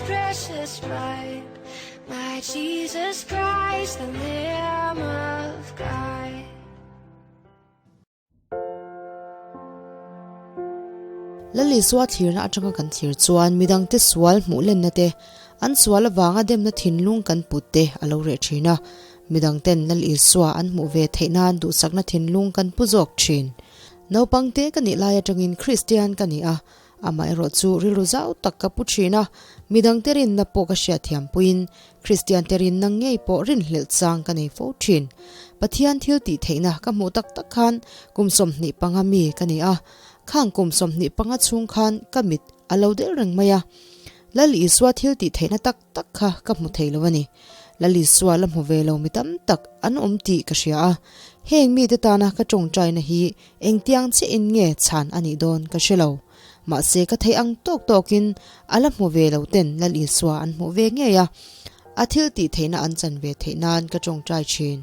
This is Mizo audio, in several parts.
precious blood, my Jesus Christ, the Lamb of God. Lal Isua thlirna atanga kan thlir chuan midangte sual hmuh lenna te, an sual avanga demna thinlung kan put te a lo reh thin a. Midangten Lal Isua an hmuh ve theih nan duhsakna thinlung kan pu zawk thin. Naupangte ka nih lai atangin Kristian ka ni a, Amaherawh chu rilru zau tak ka pu thin a, midangte rinna pawh ka hriatthiam puiin Kristiante rinna ngei pawh rinhlelh chang ka nei fo thin. Pathian thil tih theihna ka hmuh tak tak khan kum 25 mi ka ni a, khang kum 25 chhung khan ka mit a lo del reng mai a. Lal Isua thil tih theihna tak tak kha ka hmu thei lo a ni. Lal Isua la hmu ve lo mi tam tak an awm tih ka hria a, heng mite tana ka tawngtaina hi Engtiang chiahin nge chhan a nih dawn ka hre lo. Mahse ka theih ang tawk tawkin a la hmu ve lo ten Lal Isua an hmuh ve ngei a, a thil tih theihna an chan ve theih nan ka tawngtai thin.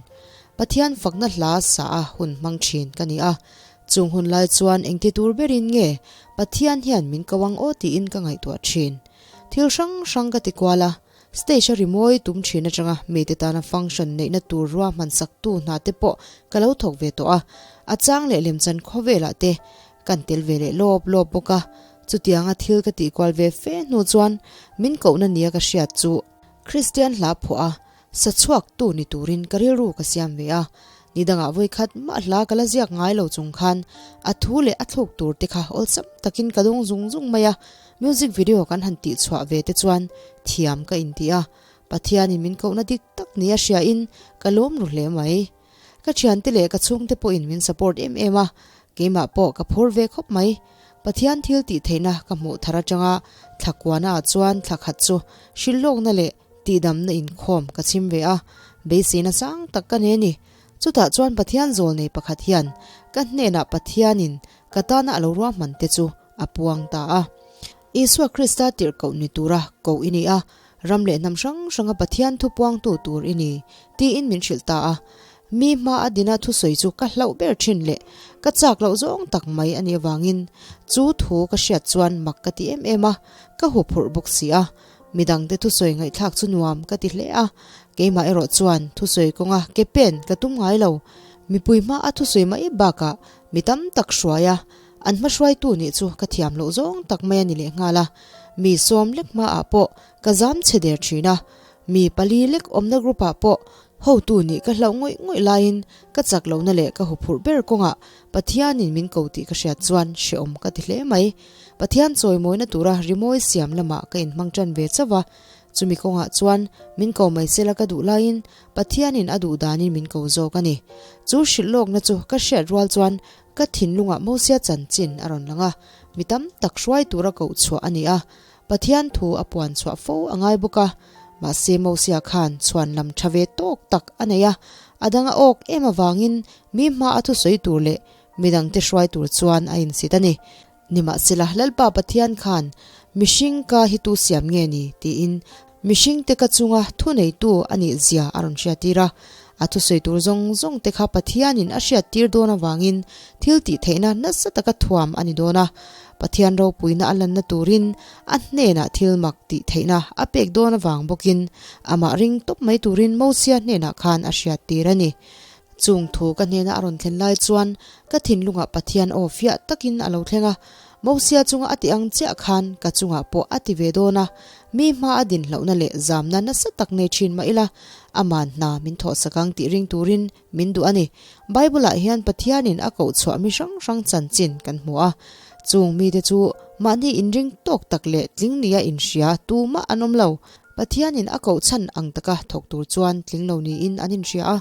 Pathian fakna hla sa a hun hmang thin ka ni a, chung hun lai chuan engti tur berin nge Pathian hian min ko ang aw tiin ka ngaihtuah thin. Thil hrang hrang ka ti kual a, Stage a rimawi tum thin atanga mite tana function neihna tur ruahman saktu hna te pawh ka lo thawk ve tawh a, a chang leh lemchan khawvelah te kan tel ve leh lawp lawp bawk a. Chutianga thil ka tihkual ve fe hnu chuan min kohna nia ka hriat chu Kristian hla phuah a sa chhuaktu ni turin ka rilru ka siam ve a. Ni dangah vawikhat mah hla ka la ziak ngai lo chung khan a thu leh a thluk tur te kha awlsam takin ka dawng zung zung mai a. Music video kan han tih chhuah ve te chuan thiam ka inti a, Pathianin min kohna dik tak ni a hriain ka lawm ru hle mai. Ka thiante leh ka chhungte pawhin min support em em a, keimah pawh ka phur ve khawp mai. Pathian thil tih theihna ka hmuh thar atanga thla kuana ah chuan thla khat chu hrilhlawkna leh tihdamna inkhawm ka chhim ve a, beiseina sang tak ka nei a ni. Chutah chuan Pathian zawl nei pakhat hian ka hnenah Pathianin ka tana a lo ruahman te chu a puang ta a. Isua Krista tirhkoh ni tura koh i ni a, ram leh hnam hrang hranga Pathian thu puangtu tur i ni, tiin min hrilh ta a. Mi hma a dina thusawi chu ka hlauh ber thin leh ka chak loh zawng tak mai a nih avangin chu thu ka hriat chuan mak ka ti em em a, ka huphurh bawk si a. Midangte thusawi ngaihthlak chu nuam ka ti hle a, keimah erawh chuan thusawi kawnga ke pen ka tum ngai lo. Mipui hma a thusawi mai bakah mi tam tak hruai a, An hmahruaitu nih chu ka thiam loh zawng tak mai a ni lehnghal a, mi sawm lek hmaah pawh ka zam chhe der thin a, mi pali lek awmna group ah pawh hotu nih ka hlauh ngawih ngawih laiin ka chak lohna leh ka huphurh ber kawngah Pathianin min ko tih ka hriat chuan hrehawm ka ti hle mai. Pathian chawimawina tura rimawi siam lamah ka inhmang tan ve chauh a, chumi kawngah chuan min ko mai sela ka duh laiin Pathianin a duh danin min ko zawk a ni. Chu hrilh lawkna chu ka hriat rual chuan Ka thinlungah Mosia chanchin a rawn lang a, mi tam tak hruai tura koh chhuah a ni a, Pathian thu a puan chhuah fo a ngai bawk a. Mahse Mosia khan chhuan lam tha ve tawk tak a nei a, a dang a awk em avangin mi hma a thusawi tur leh midangte hruai tur chuan a insit a ni. Nimahsela, Lalpa Pathian khan mihring ka hi tu siam nge ni? tiin mihringte ka chunga thuneitu a nih zia a rawn hriattir a. A thusawi tur zawng zawng te kha Pathianin a hriattir dawn avangin thil tih theihna nasa taka thuam a ni dawn a. Pathian ropuina a lanna turin a hnenah thil mak tih theihna a pek dawn avang bawkin amah ring tawp mai turin Mosia hnenah khan a hriattir a ni. Chung thu ka hnena a rawn thlen lai chuan ka thinlungah Pathian aw fiah takin a lo thleng a, Mosia chunga a ti ang chiah khan ka chungah pawh a ti ve dawn a, mi hma a din hlauhna leh zamna nasa tak nei thin mah ila, aman hna min thawhsak ang tih ring turin min duh a ni. Bible-ah hian Pathianin a koh chhuah mi hrang hrang chanchin kan hmu a, chung mite chu mahni inring tawk tak leh tling nia inhria tumah an awm lo. Pathianin a koh chhan ang taka thawk tur chuan tling lo niin an inhria a,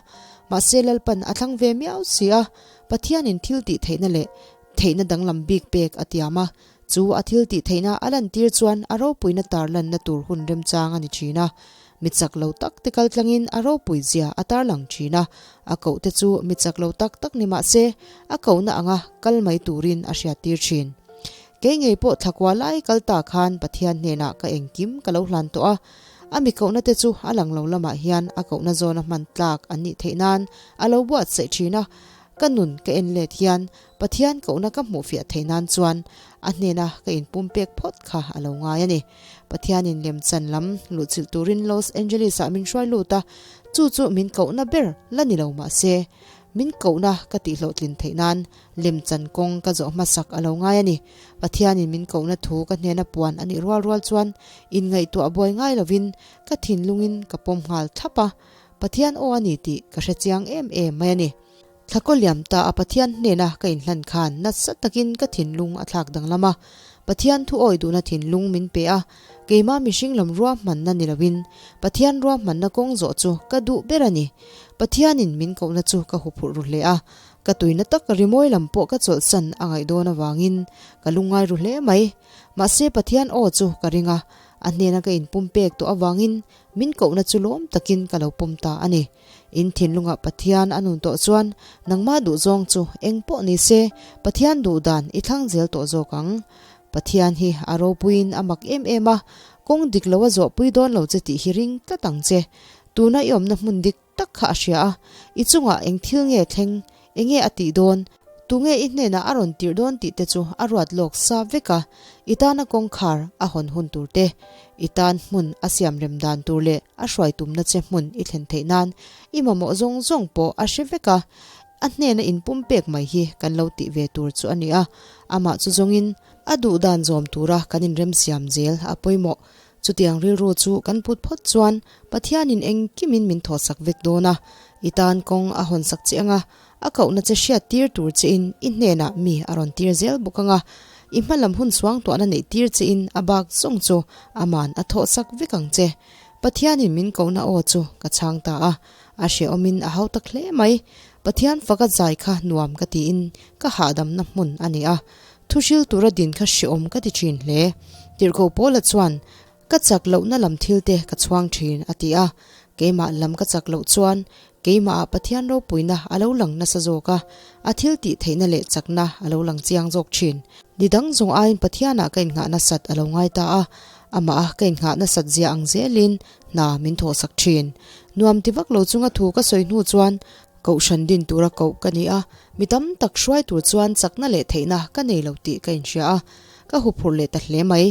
mahse Lalpan a thlang ve miau si a, Pathianin thil tih theihna leh theihna danglam bik pek a tiam a, chu a thil tih theihna a lantir chuan a ropuina tarlanna tur hun remchang a ni thin a. Mi chak lo tak te kal tlangin a ropui zia a tarlang thin a, a koh te chu mi chak lo tak tak ni mahse a kohna anga kal mai turin a hriattir thin. Kei ngei pawh thlakua lai kal ta khan Pathian hnenah ka engkim ka lo hlan tawh a, a mi kohna te chu a lang lo lamah hian a kohna zawna hman tlak an nih theih nan a lo buatsaih thin a, ka nun ka en let hian Pathian kohna ka hmuh fiah theih nan chuan A hnena ka inpumpek phawt kha a lo ngai a ni. Pathianin lemchan lam luhchilh turin Los Angeles-ah min hruai lut a, chu chu min kohna ber la ni lo mah se, min kohna ka tihhlawhtlin theih nan lemchan kawng ka zawh hmasak a lo ngai a ni. Pathianin min kohna thu ka hnena puan a nih rual rual chuan inngaihtuah buai ngai lovin ka thinlungin ka pawm nghal thlap a, Pathian aw a ni tih ka hre chiang em em mai a ni. Thlakaw liam ta a Pathian hnena ka inhlan khan nasa takin ka thinlung a thlak danglam a. Pathian thu awi duhna thinlung min pe a, keimah mihring lam ruahmanna ni loin Pathian ruahmanna kawng zawh chu ka duh ber a ni. Pathianin min kohna chu ka huphurh ru hle a, ka tuina tak rimawi lam pawh ka chawlhsan a ngaih dawn avangin ka lungngai ru hle mai. Mahse Pathian aw chu ka ring a, a hnena ka inpumpek tawh avangin min kohna chu lawm takin ka lo pawm ta a ni. In thinlungah Pathian a nun tawh chuan nangmah duhzawng chu eng pawh ni se Pathian duh dan i thlang zel tawh zawk ang. Pathian hi a ropuiin a mak em em a, kawng dik lo a zawhpui dawn lo che tih hi ring tlat ang che. Tuna i awmna hmun dik tak kha a hria a, i chungah eng thil nge thleng, enge a tih dawn, tunge i hnenah a rawn tirh dawn tih te chu a ruat lawk sa vek a, i tana kawngkhar a hawn hun tur te, i tan hmun a siam rem dan tur leh a hruai tumna che hmun i thlen theih nan i mamawh zawng zawng pawh a hre vek a, a hnena inpumpek mai hi kan lo tih ve tur chu a ni a, amah chu zawngin a duh dan zawm tura kan inremsiam zel a pawimawh. Chutiang rilru chu kan put phawt chuan Pathianin engkimin min thawhsak vek dawn a, i tan kawng a hawnsak che ang a, a kohna che hriat tir tur chein i hnenah mi a rawn tir zel bawk ang a, i hmalam hun suangtuahna neih tir chein a bak zawng chu aman a thawhsak vek ang che. Pathianin min kohna aw chu ka chhang ta a, a hrehawmin a hau tak hle mai. Pathian faka zai kha nuam ka tiin ka hahdamna hmun a ni a, Thuhril tura din kha hreawm ka ti thin hle. Tirhkoh Paula chuan, Ka chak lohna lam thilte ka chhuang thin, a ti a. Keimah lam ka chak loh chuan keimahah Pathian ropuina a lo lang nasa zawk a, a thil tih theihna leh chakna a lo lang chiang zawk thin. Ni dang zawng aiin Pathianah ka innghah nasat a lo ngai ta a, amaha ka innghah nasat zia ang zelin hna min thawhsak thin. Nuam ti vak lo chunga thu ka sawi hnu chuan Kohhran din tura koh ka ni a, mi tam tak hruai tur chuan chakna leh theihna ka nei lo tih ka inhria a, ka huphurh leh ta hle mai.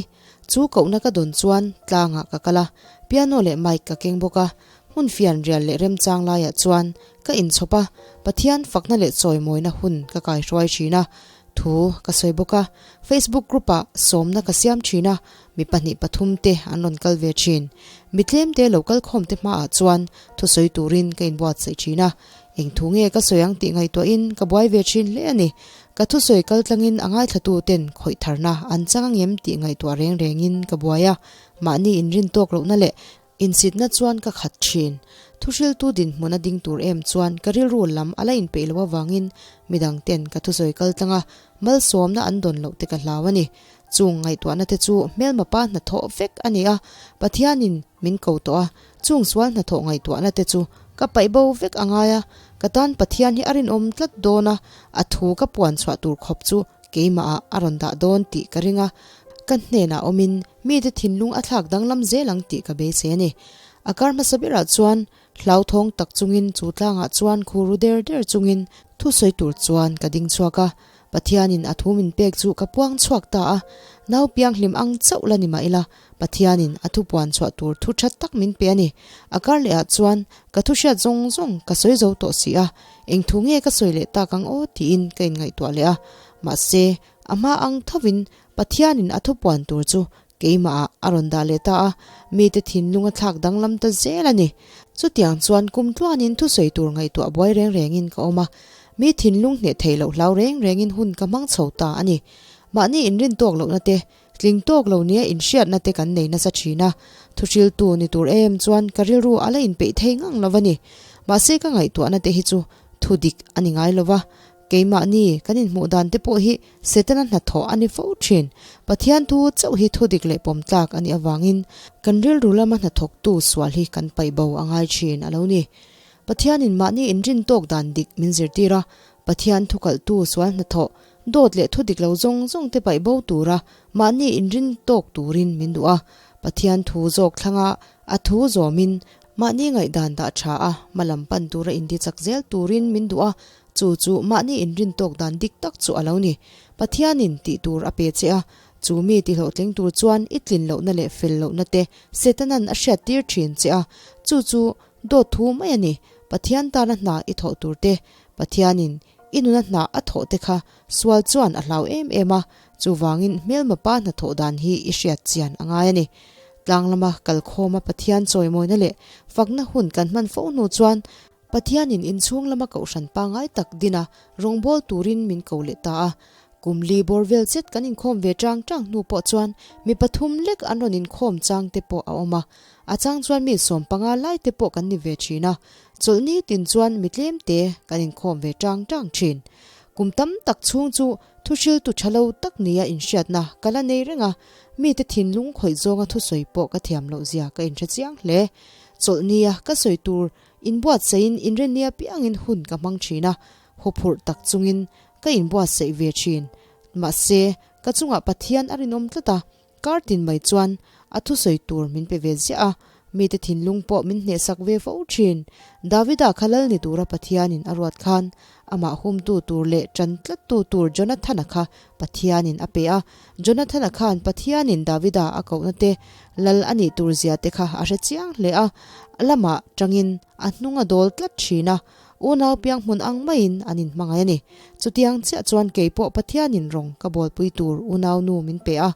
Chu kohna ka dawn chuan tlangah ka kal a, piano leh mic ka keng bawk a, hmun fian rial leh remchang laiah chuan ka inchhawp a, Pathian fakna leh chawimawina hun ka kaihruai thin a, thu ka sawi bawk a, Facebook group-ah sawmna ka siam thin a, mi pahnih pathum te an rawn kal ve thin. Mi tlem te lo kal khawm te hmaah chuan thusawi turin ka inbuatsaih thin a, eng thu nge ka sawi ang tih ngaihtuahin ka buai ve thin hle a ni. Ka thusawi kal tlangin a ngaithlatu ten khawih tharna an chang angem tih ngaihtuah reng rengin ka buai a, mahni inrin tawk lohna leh Insitna chuan ka khat thin. Thuhriltu dinhmun a ding tur em chuan ka rilru lam a la inpeih loh avangin midang ten ka thusawi kal tlang a, malsawmna an dawn loh te ka hlau a ni. Chung ngaihtuahna te chu hmelma pa hnathawh vek a ni a, Pathianin min ko tawh a, chung sual hnathawh ngaihtuahna te chu ka paih bo vek a ngai a, ka tan Pathian hi a rinawm tlat dawn a, a thu ka puan chhuah tur khawp chu Keimahah a rawn dah dawn tih ka ring a, ka hnenah awmin mite thinlung a thlak danglam zel ang tih ka beisei a ni. A kar hmasa berah chuan hlauthawng tak chungin chu tlangah chuan khuru der der chungin thusawi tur chuan ka ding chhuak a, Pathianin a thu min pek chu ka puang chhuak ta a, nau pianghlim ang chauh la ni mah ila Pathianin a thu puan chhuah tur thu tha tak min pe a ni. A kar lehah chuan ka thu hriat zawng zawng ka sawi zo tawh si a, eng thu nge ka sawi leh tak ang aw tiin ka inngaihtuah leh a. Mahse, a hma ang thovin Pathianin a thu puan tur chu keimahah a rawn dah leh ta a, mite thinlung a thlak danglam ta zel a ni. Chutiang chuan kum tluanin thusawi tur ngaihtuah buai reng rengin ka awm a, mi thinlung hneh theih loh hlau reng rengin hun ka hmang chho ta a ni. Mahni inrin tawk lohna te Tling tawk lo nia inhriatna te kan nei nasa thin a, thuhriltu ni tur em chuan ka rilru a la inpeih thei ngang lo a ni. Mahse ka ngaihtuahna te hi chu thu dik a ni ngai lo va, keimahni kan inhmuh dan te pawh hi Setana hnathawh a ni fo thin. Pathian thu chauh hi thu dik leh pawm tlak a nih avangin kan rilru lama hnathawktu sual hi kan paih bo a ngai thin a lo ni. Pathianin mahni inrin tawk dan dik min zirtir a, Pathian thukalhtu sual hnathawh Dawt leh thu dik lo zawng zawng te paih bo tura mahni inrin tawk turin min duh a, Pathian thu zawk thlanga a thu zawmin mahni ngaihdan dah tha a, hmalam pan tura inti chak zel turin min duh a, chu chu mahni inrin tawk dan dik tak chu a lo ni. Pathianin tih tur a pe che a, chu mi tihlawhtling tur chuan i tlin lohna leh fel lohna te Setanan a hriattir thin che a, chu chu dawt thu mai a ni. Pathian tana hna i thawh tur te, Pathianin i nuna hna a thawh te kha sual chuan a hlau em em a, chuvangin hmelma pa hnathawh dan hi i hriat chian a ngai a ni. Tlang lama kalkhawma Pathian chawimawina leh fakna hun kan hman fo hnu chuan Pathianin inchhung lama kohhran pangngai tak dina rawngbâwl turin min ko leh ta a. Kum li bawr vel zet kan inkhawm ve chang chang hnu pawh chuan mi pathum lek an rawn inkhawm chang te pawh a awm a. A chang chuan mi 15 lai te pawh kan ni ve thin a. Chawlhni tin chuan mi tlem te kan inkhawm ve chang chang thin. Kum tam tak chhung chu thuhriltu tha lo tak nia inhriatna ka la nei reng a, mite thinlung khawih zawnga thusawi pawh ka thiam loh zia ka inhre chiang hle. Chawlhnia ka sawi tur Inbuatsaihin inrinni apiangin hun ka hmang thin a, huphurh tak chungin ka inbuatsaih ve thin. Mahse, ka chungah Pathian a rinawm tlat a, kar tin mai chuan a thusawi tur min pe ve ziah a, mite thinlung pawh min hnehsak ve fo thin. Davida kha lal ni tura Pathianin a ruat khan amah humtu tur leh tan tlattu tur Jonathana kha Pathianin a pe a. Jonathana khan Pathianin Davida a kohna te, lal a nih tur zia te kha a hre chiang hle a, a lamah tangin a hnung a dawl tlat thin a, unau piang hmun ang maiin an inhmangaih a ni. Chutiang chiah chuan kei pawh Pathianin rawng ka bawlpui tur unau nu min pe a,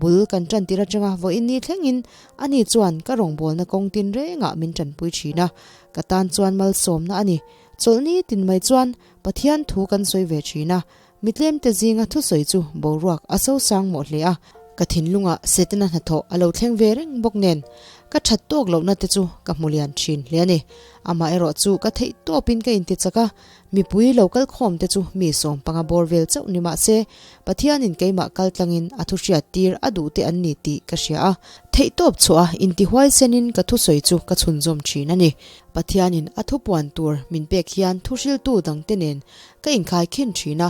bul kan tan tir atanga vawiin ni thlengin ani chuan ka rawngbawlna kawng tin rengah min tanpui thin a, ka tan chuan malsawmna a ni. Chawlhni tin mai chuan Pathian thu kan sawi ve thin a, Mitlemte zinga thusawi chu boruak a sosang mawh hle a, ka thinlungah Setana hnathawh a lo thleng ve reng bawk nen, ka that tawk lohna te chu ka hmu lian thin hle a ni. Amaherawh chu ka theih tawpin ka intichak a, mipui lo kal khawm te chu mi 15 bawr vel chauh ni mah se, Pathianin keimah kal tlangin a thu hriat tir a duh te an ni tih ka hria a, theih tawp chhuah a intihuai senin ka thusawi chu ka chhunzawm thin a ni. Pathianin a thupuan tur min pek hian thuhriltu dangte nen Ka inkhai khin thin a,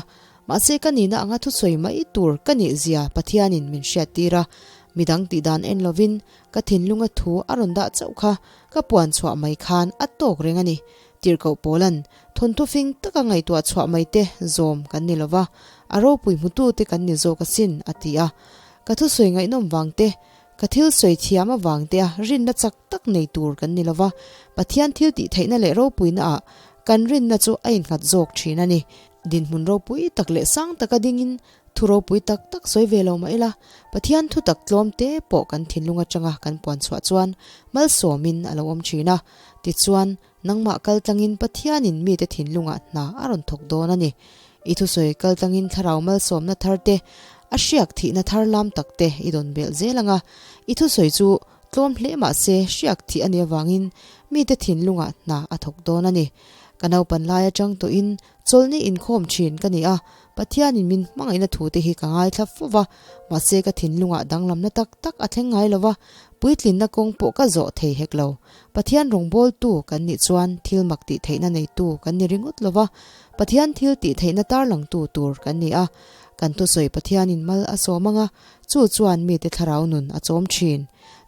mahse ka nihna anga thusawi mai tur ka nih zia Pathianin min hriat tir a, midang tih dan en lovin ka thinlunga thu a rawn dah chauh kha ka puan chhuah mai khan a tawk reng a ni. Tirhkoh Pawlan thawnthu fing taka ngaihtuah chhuah mai te zawm kan ni lova, a ropui hmutute kan ni zawk asin a ti a. Ka thusawi ngaihnawm vang te, ka thil sawi thiam avang te a rinna chak tak nei tur kan ni lova, Pathian thil tih theihna leh ropuina ah Kan rinna chu a innghat zawk thin a ni. Dinhmun ropui tak leh sang taka dingin thu ropui tak tak sawi ve lo mah ila, Pathian thu tak tlawm te pawh kan thinlung atanga kan puan chhuah chuan malsawmin a lo awm thin a. Tichuan, nangmah kal tlangin Pathianin mite thinlungah hna a rawn thawk dawn a ni. I thusawi kal tlangin thlarau malsawmna thar te, a hriak thihna thar lam tak te i dawn belh zel ang a. I thusawi chu Tlawm hle mah se hriak thih a nih avangin mite thinlungah hna a thawk dawn a ni. Ka naupan lai atang tawhin chawlhni inkhawm thin ka ni a, Pathianin min hmangaihna thute hi ka ngaithla fo va, mahse ka thinlungah danglamna tak tak a thleng ngai lo va, puitlinna kawng pawh ka zawh thei hek lo. Pathian rawngbawltu kan nih chuan thil mak tih theihna neitu kan ni ringawt lo va, Pathian thil tih theihna tarlangtu tur kan ni a. Kan thusawi Pathianin mal a sawm anga, Chu chuan mite thlarau nun a chawm thin.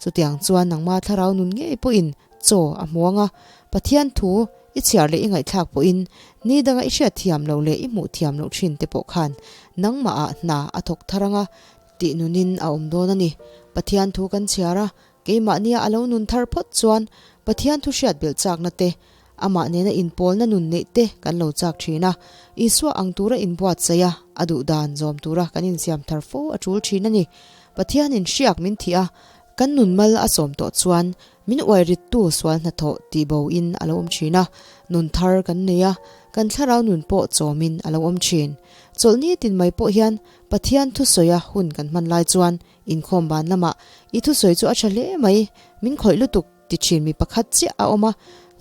Chutiang chuan nangma thlarau nun ngei pawhin chaw a hmuang a, Pathian thu i chhiar leh i ngaihthlak pawhin ni danga i hriat thiam loh leh i hmuh thiam loh thin te pawh khan nangmahah hna a thawk thar anga tih nunin a awm dawn a ni. Pathian thu kan chhiar a, keimahnia a lo nun thar phawt chuan Pathian thu hriat belh chakna te, Amah nena inpawlna nun neih te kan lo chak thin a, Isua ang tura inbuatsaih a, a duh dan zawm tura kan insiam thar fo a tul thin a ni. Pathianin hriak min thih a, kan nun mal a sawm tawh chuan min uai rittu sual hnathawh tih bo in a lo awm thin a, nun thar kan nei a, kan thlarau nun pawh chawmin a lo awm thin. Chawlhni tin mai pawh hian Pathian thusawi a hun kan hman lai chuan inkhawm ban lamah i thusawi chu a tha hle mai, min khawih lutuk Ti thin mi pakhat chiah a awm a,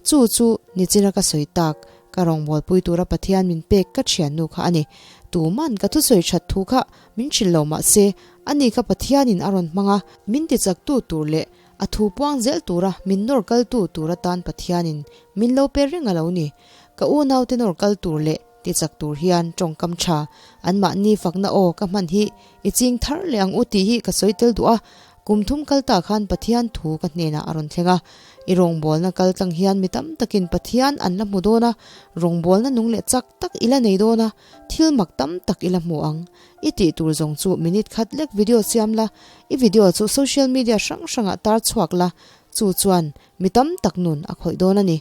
chu chu nichina ka sawi tak, ka rawngbawlpui tura Pathian min pek ka thiannu kha a ni. Tuman ka thusawi that thu kha min hrilh lo mah se, ani kha Pathianin a rawn hmang a, min tichaktu tur leh a thu puang zel tura min nawr kaltu tur atan Pathianin min lo pe reng a lo ni. Ka unaute nawr kal tur leh tichak tur hian tawngkam tha, anmahni fakna aw ka hman hi i ching thar leh ang u tih hi ka sawi tel duh a. Kum thum kal ta khan Pathian thu ka hnenah a rawn thleng a. I rawngbawlna kal tlang hian mi tam takin Pathian an la hmu dawn a, rawngbawlna nung leh chak tak i la nei dawn a, thil mak tam tak i la hmu ang. I tih tur zawng chu minute khat lek video siam la, i video chu social media hrang hrangah tar chhuak la, chu chuan mi tam tak nun a khawih dawn a ni.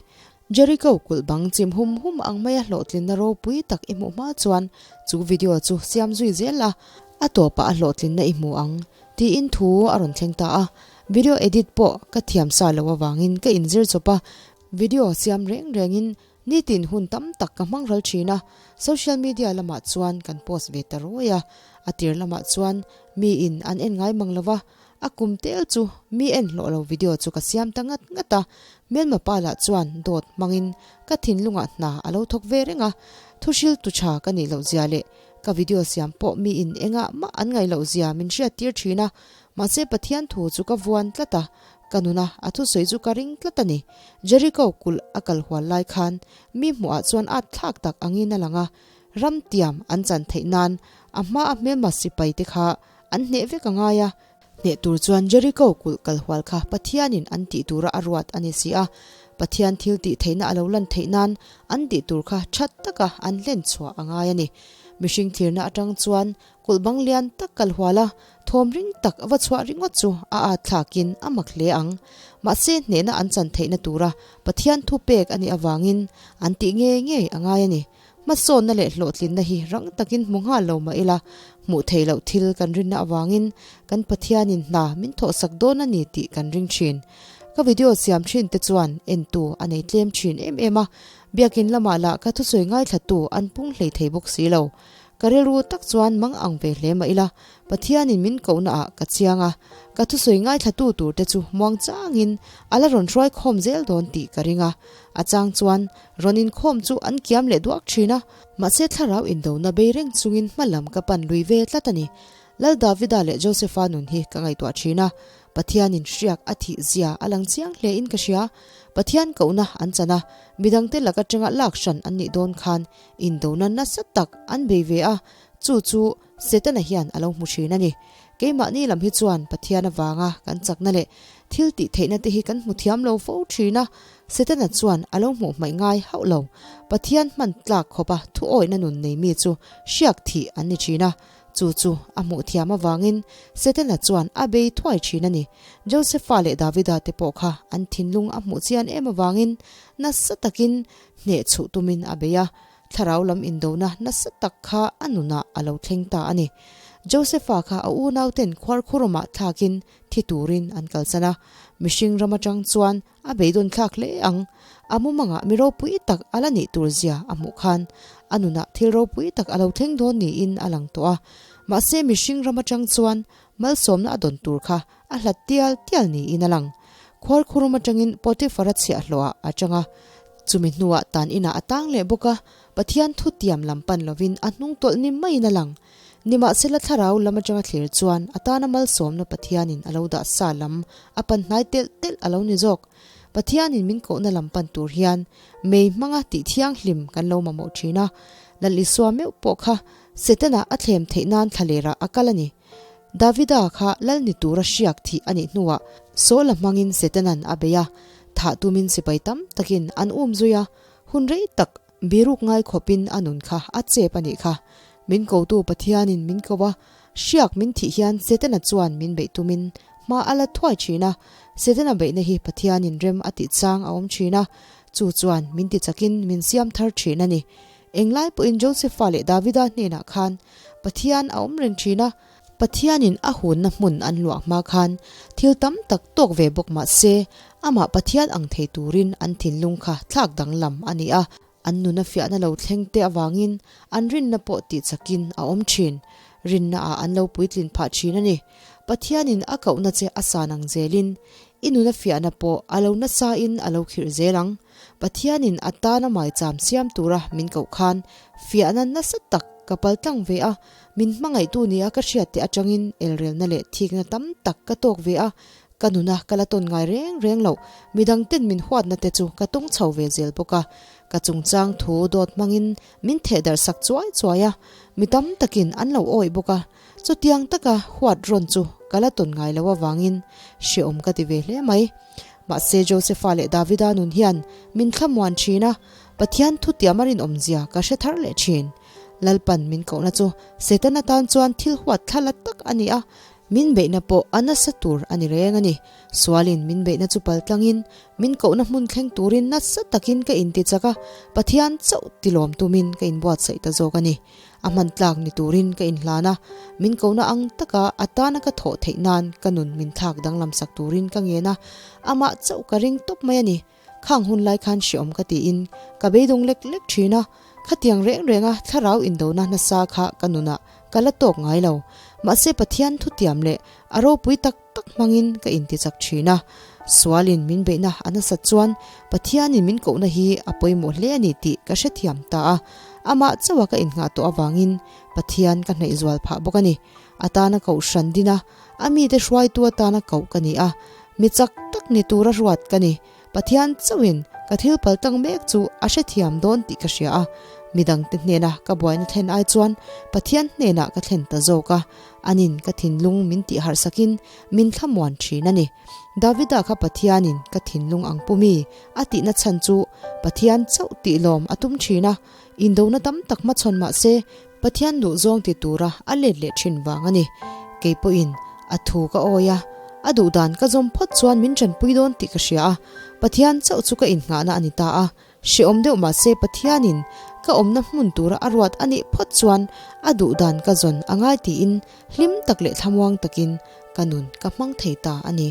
Jericho kulh bang chim hum hum ang maia hlawhtlinna ropui tak i hmuh hma chuan chu video chu siam zui zel la, a tawpah a hlawhtlinna i hmu ang tiin thu a rawn thleng ta a. Video edit pawh ka thiam sa loh avangin ka inzir chawp a, video siam reng rengin Nitin hun tam tak ka hmang ral thin a, social media lamah chuan kan post ve ta ruai a, a tir lamah chuan mi in an en ngai mang lo va, a kum tel chu mi en hlawh lo video chu ka siam ta ngat ngat a, hmelma pa lah chuan dawt hmangin ka thinlungah hna a lo thawk ve reng a, thuhril tu tha ka nih loh zia leh ka video siam pawh mi in engah mah an ngaih loh zia min hriat tir thin a, mahse Pathian thu chu ka vuan tlat a, Ka nuna a thusawi chu ka ring tlat a ni. Jericho kulh a kal hual lai khan mi hmuhah chuan at thlak tak angin a lang a, ram tiam an chan theih nan a hma a hmelma sipai te kha an hneh vek a ngai a. Hneh tur chuan Jericho kulh kal hual kha Pathianin an tih tura a ruat a ni si a, Pathian thil tih theihna a lo lan theih nan an tih tur kha that taka an hlen chhuah a ngai a ni. Mihring thirna atang chuan Kulh bang lian tak kal hual a, thawm ring tak va chhuah ringawt chu a at thlakin a mak hle ang. Mahse hnehna an chan theihna tura Pathian thu pek a nih avangin an tih ngei ngei a ngai a ni. Hmasawnna leh hlawhtlinna hi rang takin hmu nghal lo mah ila, hmuh theih loh thil kan rinna avangin kan Pathianin hna min thawhsak dawn a ni tih kan ring thin. Ka video siam thin te chuan entu a nei tlem thin em em a, biakin lamah lah ka thusawi ngaithlatu an pung hlei thei bawk si lo. Ka rilru tak chuan mang ang ve hle mah ila, Pathianin min kohna ah ka chiang a, ka thusawi ngaithlatu tur te chu muang changin a la rawn hruai khawm zel dawn tih ka ring a. A chang chuan rawn inkhawm chu an kiam leh duak thin a, mahse thlarau indona bei reng chungin hma lam ka pan lui ve tlat a ni. Lal Davida leh Josepha nun hi ka ngaihtuah thin a, Pathianin hriak a thih zia a lang chiang hle in ka hria. Pathian kohna an chan a, midangte lak atanga lak hran an nih dawn khan Indona nasa tak an bei ve a, chu chu Setana hian a lo hmu thin a ni. Keimahni lam hi chuan Pathian avanga kan chakna leh thil tih theihna te hi kan hmu thiam lo fo thin a, Setana chuan a lo hmuh hmaih ngai hauh lo. Pathian hman tlak khawpa thuawihna nun nei mi chu hriak thih an ni thin a, chu chu a hmuh thiam avangin Setana chuan a bei thuai thin a ni. Josepha leh Davida te pawh kha an thinlung a hmuh chian em avangin nasa takin Hneh chhuh tumin a bei a, thlarau lam indona nasa tak kha a nunah a lo thleng ta a ni. Josepha kha a unauten khuarkhurawmah thlakin thi turin an kalsan a, mihring ram atang chuan a beidawn thlak hle ang. A mumangah mi ropui tak a la nih tur zia a hmuh khan a nunah thil ropui tak a lo thleng dawn niin a lang tawh a. Mahse mihring ram atang chuan malsawmna a dawn tur kha a hlat tial tial niin a lang. Khuarkhurum atangin Potiphar-a chhiahhlawhah a chang a, chumi hnuah tan inah a tang leh bawk a, Pathian thutiam lam pan lovin a hnung tawlh ni maiin a lang. Nimahsela thlarau lam atanga thlir chuan a tana malsawmna Pathianin a lo dah sa lam a pan hnai telh telh a lo ni zawk. Pathianin min kohna lam pan tur hian mei hmanga tih thianghlim kan lo mamawh thin a, Lal Isua meuh pawh kha Setana a thlem theih nan thlalerah a kal a ni. Davida kha lal ni tura hriak thih a nih hnuah Saul-a hmangin Setanan a bei a, thah tumin sipai tam takin an um zui a, hun rei tak biruk ngai khawpin a nun kha a chep a nih kha. Min kotu Pathianin min ko a, hriak min thih hian Setana chuan min beih tumin hma a la thuai thin a, Setana beihna hi Pathianin rem a tih chang a awm thin a, chu chuan min tichakin min siam thar thin a ni. Englai pawhin Josepha leh Davida hnenah khan Pathian a awm reng thin a, Pathianin a hunna hmun an luah hma khan thil tam tak tawk ve bawk mah se, amah Pathian ang thei turin an thinlung kha thlak danglam a ni a, an nuna fiahna lo thleng te avangin an rinna pawh tihchakin a awm thin. Rinna ah an lo puitlin phah thin a ni. Pathianin a kohna che a san ang zelin i nuna fiahna pawh a lo nasa in a lo khirh zel ang. Pathianin a tana maicham siam tura min koh khan fiahna nasa tak ka pal tlang ve a, min hmangaihtu nia ka hriat te atangin elrelna leh thikna tam tak ka tawk ve a, ka nuna ka la tawn ngai reng reng loh, midangten min huatna te chu ka tawng chho ve zel bawk a, ka chungchang thu dawt hmangin min thehdarh sak chuai chuai a, mi tam takin an lo awih bawk a. Chutiang taka huat rawn chu ka la tawn ngai lo avangin hrehawm ka ti ve hle mai. Mahse Josepha leh Davida nun hian min thlamuan thin a, Pathian thutiam a rinawmzia ka hre thar leh thin. Lalpan min kohna chu Setana tan chuan thil huat thla la tak a ni a, min beihna pawh a nasa tur a ni reng a ni. Sualin min beihna chu pal tlangin min kohna hmun thleng turin nasa takin ka inti chak a, Pathian chauh tilawm tumin ka inbuatsaih ta zawk a ni. A hman tlak ni turin ka inhlan a, min kohna ang taka a tana ka thawh theih nan ka nun min thlak danglam sak turin ka ngen a, amah chauh ka ring tawp mai a ni. Khang hun lai khan hreawm ka tiin ka beidawng lek lek thin a, khatiang reng renga thlarau indona nasa kha ka nunah ka la tawk ngai lo. Mahse Pathian thutiam leh a ropui tak tak hmangin ka intichak thin a, sualin min beihna a nasat chuan Pathianin min kohna hi a pawimawh hle a ni tih ka hrethiam ta a, amah chauha ka innghah tawh avangin Pathian ka hnaih zual phah bawk a ni. A tana kohhran din a, a mite hruaitu atana koh ka ni a, mi chak tak ni tura ruat ka ni. Pathian chauhin ka thil pal tang mek chu a hrethiam dawn tih ka hria a, midangte hnena ka buaina thlen ai chuan Pathian hnenah ka thlen ta zawk a, anin ka thinlung min tih harh sakin min thlamuan thin a ni. Davida kha Pathianin ka thinlung ang pu mi a tihna chhan chu Pathian chauh tih lawm a tum thin a, indona tam tak hmachhawn mah se Pathian duh zawng ti tura a let leh thin vang a ni. Kei pawhin a thu ka awi a, a duh dan ka zawm phawt chuan min tanpui dawn tih ka hria a, Pathian chauh chu ka innghahna a ni ta a. Hrehawm deuh mah se Pathianin ka awmna hmun tura a ruat a nih phawt chuan a duh dan ka zawn a ngai tiin hlim tak leh thlamuang takin ka nun ka hmang thei ta a ni.